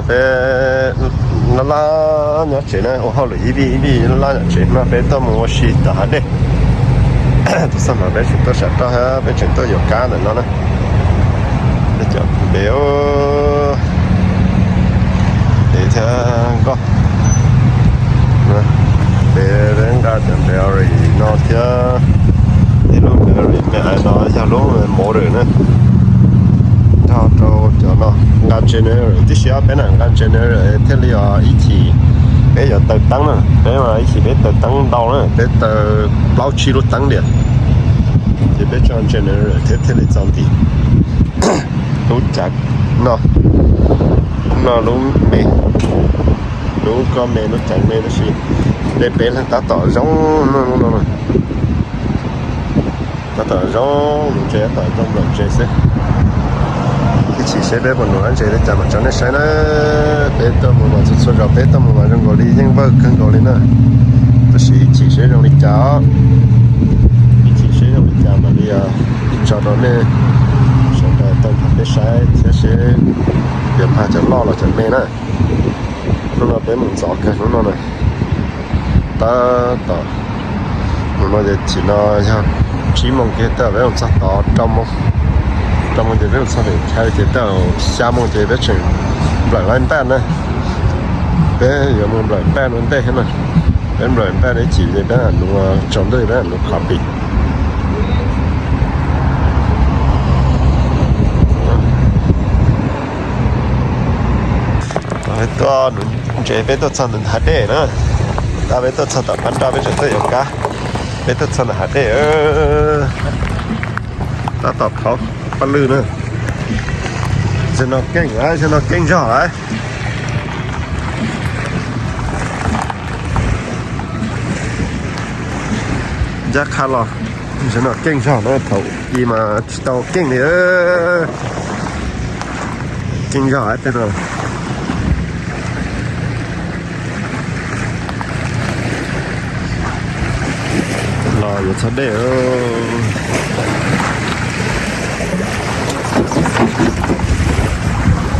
Peb laj laj nyob tsev na, ua hauj lwm ib vij ib vij laj laj nyob tsev no, peb tuaj mus ua si tom hav dej. Tus xab mas peb tseem tuaj sam roj, peb tseem tuaj yuav kab ntawm no na. Peb cov npe, npe thiab nkoj, peb nqa cov npe no thiab. Ib lub npe me hais no yog lub motor na. Nrog rau cov no nqa generator tib si, peb na nqa generator thiaj li ib chim peb yuav taws teeb na, peb mas ib chim peb taws teeb ntau na, peb taws plaub tsib lub teeb tiag. Ces peb tso generator thiab thiaj li txaus ntim. Lub cav no, no lub me, lub koj me lub cav me tab sis peb peb leeg tab tom zoo no, tab tom zoo mus ntses, tab tom zoo nplaum ntses xwb. Ib chim seb peb puas nuv dab ntses li cas mam tso nej saib na. Peb tuaj mus mas txhua txhua zaus peb tuaj mus mas zoo nkaus li yeej vawj kawg nkaus li na. Tab sis ib chim seb zoo li cas, ib chim seb zoo li cas mam li tso rau nej sawv daws tau nrog peb saib thiab seb yuav mag cov loj los cov me na. Hnub no peb mus ntxov kawg hnub no na. Tab tom mus no ces chim no yog tsib moos kiag, tab peb mus txog tod rau moos, rau moos ces peb mus txog pem chaw ces tab xya moos ces peb tseem nplawm laib npaj na. Peb yuav mus nplawm npaj no ntej thiab na. Peb nplawm npaj ib chim ces peb nuv tsaus ntuj peb nuv qhov pim. Tuaj ntses peb tuaj txog ntawm hav dej na. Tab peb tuaj txog tom phab nroj peb tseem tuaj yuav kab. Peb tuaj txog ntawm hav dej, tab tom thov paj lwj na. Zaum no keej lawm, zaum no keej zog lawm. Ncaj qha los zaum no keej zog na, thaum i mas tsis tau keej li. Keej zog tej no. Los yuav txog dej.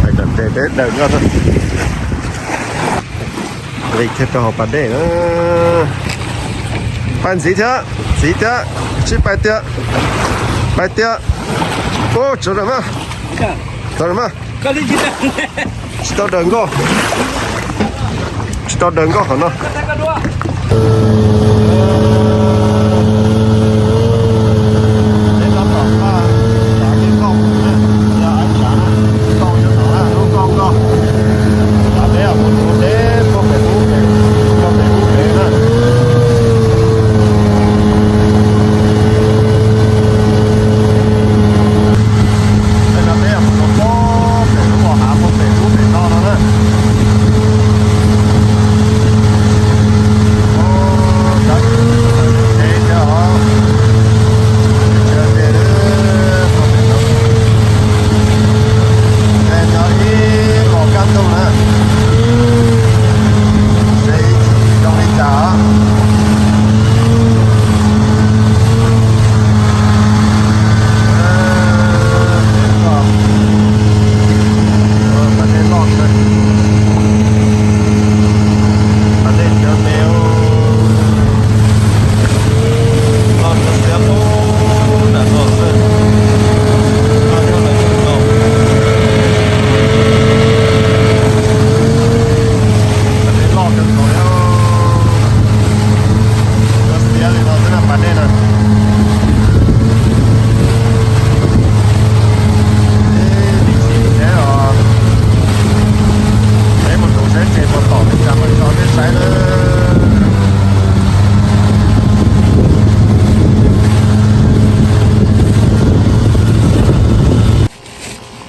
Hais kom ntes peb daws nkoj na. Li thiaj rau hauv pas dej na. Pais ntxiv thiab, ntxiv thiab, tsib pais tiag, pais tiag. Ub, tsav daws mas, tsav daws mas. Tsis tau daws nkoj, tsis tau daws nkoj qhov no.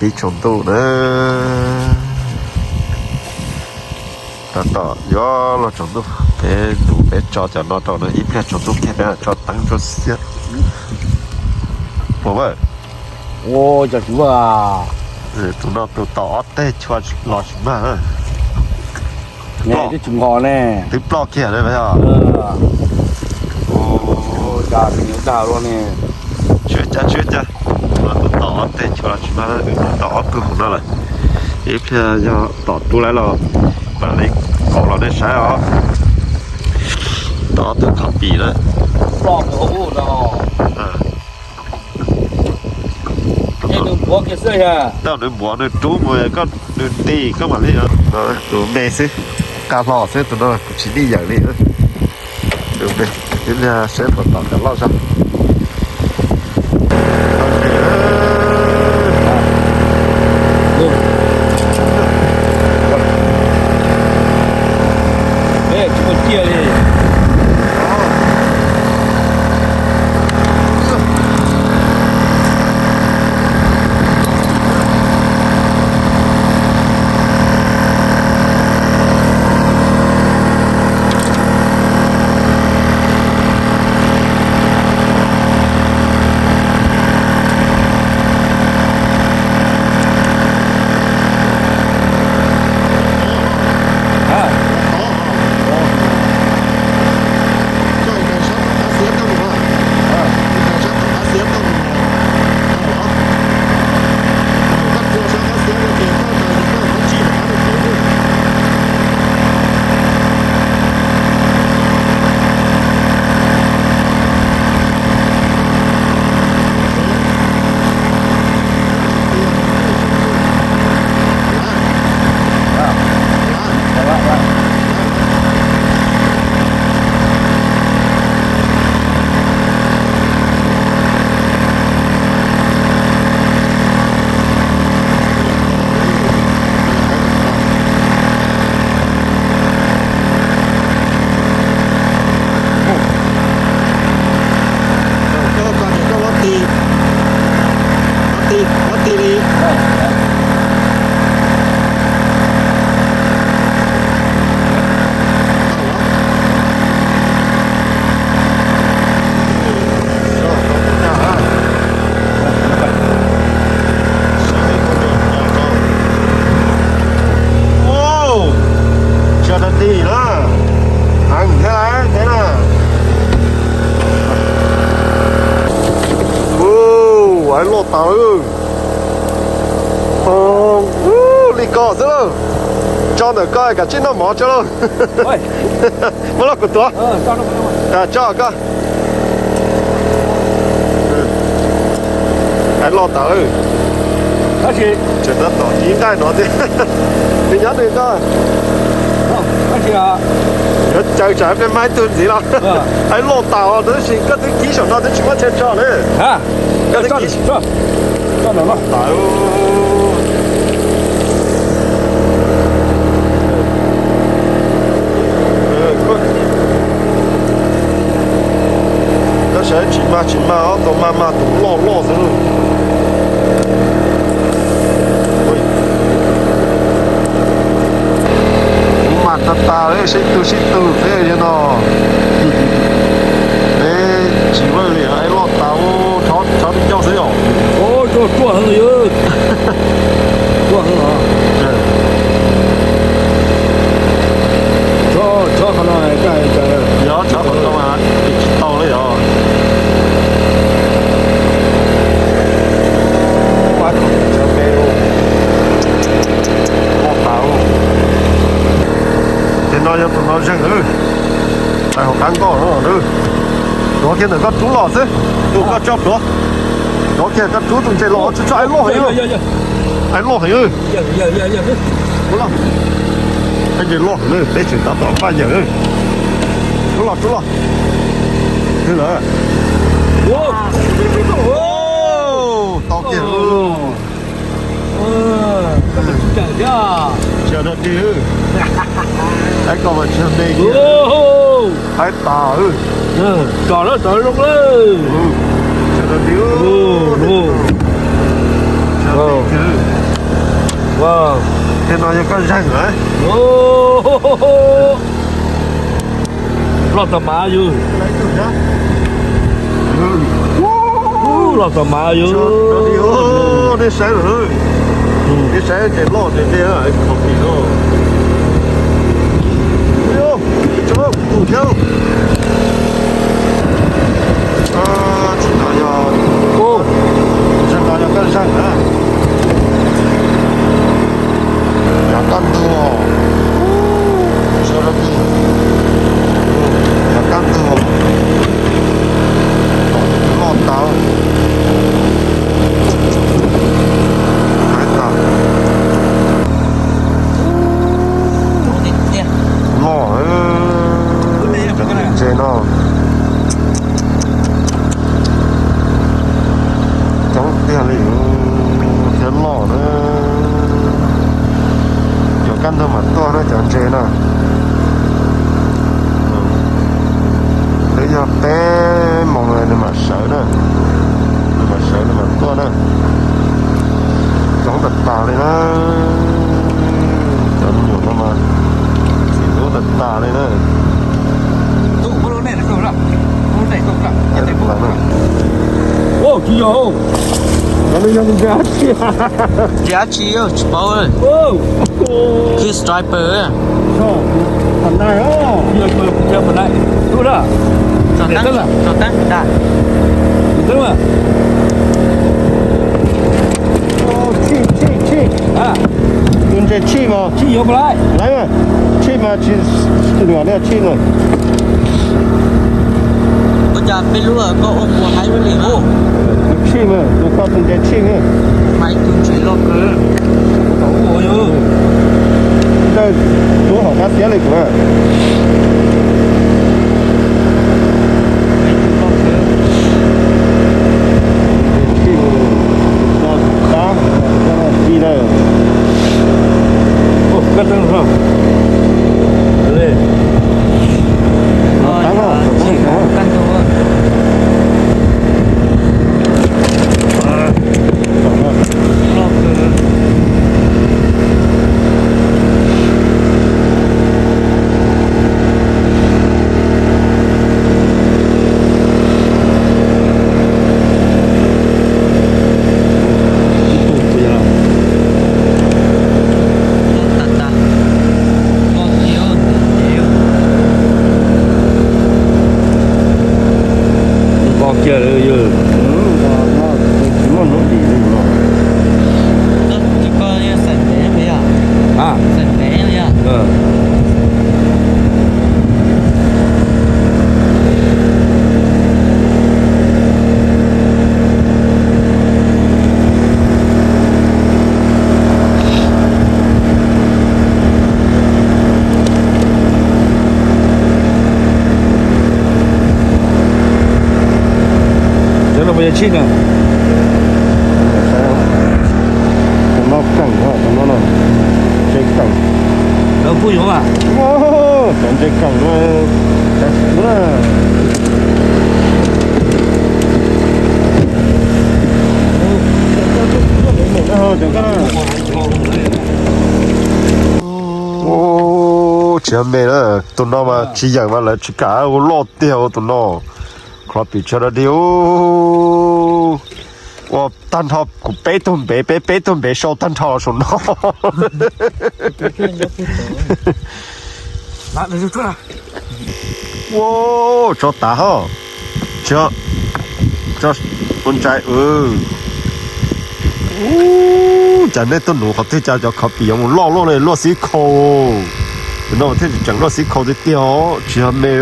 Pib tsaus ntuj na, tab tom yuav luag tsaus ntuj, peb tus peb tso cov no rau na, ib pliag tsaus ntuj kiag peb tso teeb tso xiab. Puas vawj? Ua cas tsis vawj a? Tus no tus tom ob teg chua los tsis mag na. Twb ploj kiag na. Tsis ua cas, tsis ua cas. Tus no tus tom ob teg chua los tsis mag na, tus tom ob tug hauv no lawm. Ib pliag yog tom tu lawm los mam li kaus los nej saib os. Tom tus khaub pim na. Tau nws npuav nws rub mus koj, nws nti koj mam li. Tus me xwb, qab hlo xwb, tus no kuv tsis nij yawm li. Tus me, ib pliag saib puas tom cov loj zog. Tsis tau tig na, heev thiab thiab na. Ub, loj tas lawm. Li ko xwb lauj. Tso ntawm ko kav tsij noj mov tso lauj. Muab los kuv tuav. Tso koj. Loj tas lawm. Tseem tab tom kib nqaij no thiab. Nws nyob nws ko. Yuav caw tsam peb maib tug ntxiv los. Loj tas os, tab sis koj twb kib saum no twb tsis muab tsheb tso li. Koj twb kib tas. Koj saib tsis mag tsis mag, ob tug mag mag tus loj loj xwb. Kuv mag tas tas li, sib tug sib tug xwb no. Peb tsis vaj li, loj tas, chob tib ncauj xwb os. Ruaj heev li. Yog chob qhov no mas tsis tau li os. Loj tas. Ces no yog tus no zeeg lawm. Hauv qab nkoj no, rov kiag ntawm koj rub los xwb, tus koj tso pluav. Rov kiag koj rub tus ntses los, tso, tso, loj heev. Loj heev. Ntses loj heev, peb tseem tab tom npaj yawm. Rub los, rub los. Twg lawm? Tau kiag. Tsis yog dog dig, ib ko mas tsis yog me kiag. Haib tas. Tso lawm, tso zoo lawm. Tsis yog dog dig. Tej no yog koj zeeg lawm. Loj tas mas yus. Loj tas mas yus. Nej saib lawm, nej saib ces loj ces nej qhov pim no. Tus thiab. Tsis tas yog, tsis tas yog koj zeeg na. Kaj ntug mam tuaj na cov ntses na. Twb yog peb moos nws mam sawv na. Nws mam sawv nws mam tuaj na. Coob tas tas li na. Cov me nyuam no mas txim hlub tas tas li na. Tsis yog, no yog ntses dab tsi? Ntses dab tsi yog tsis paub. Fish striper. Tus ntses tshij mas, tshij mas, tshij mas tsis, tus niam thiaj tshij no. Ua cas peb lub koj ua puas haib li mas. Tus tshij mas, tus koj tus ntses tshij mas. Haib tus ntses loj kawg. Ntawd, tus hom qab tiab li kuv. Nqos kiag li yog. Tsis muaj hnub dim li no. Cov no puas yog tshij na? Cov no keem, cov no ntses keem. Cov kuj yuav mas. Cov ntses keem no, cov kuj na. Tsis yog me na, tus no mas tsis yawm mas lawv tsis kam ua loj tiag tus no. Kho pim tshaj dog dig. Ua tag nrho kuv peb tug npev, peb peb tug npev sau tag nrho saum no. Ua, tso tav ho. Tso, tso, ua ntsais. Ua cas nej tuaj nuv qhov twg cas cov kho pim yuav mus loj luaj li, luaj xib khau. Tus no thiaj tseem luaj xib khau tiag tiag os, tsis yog me.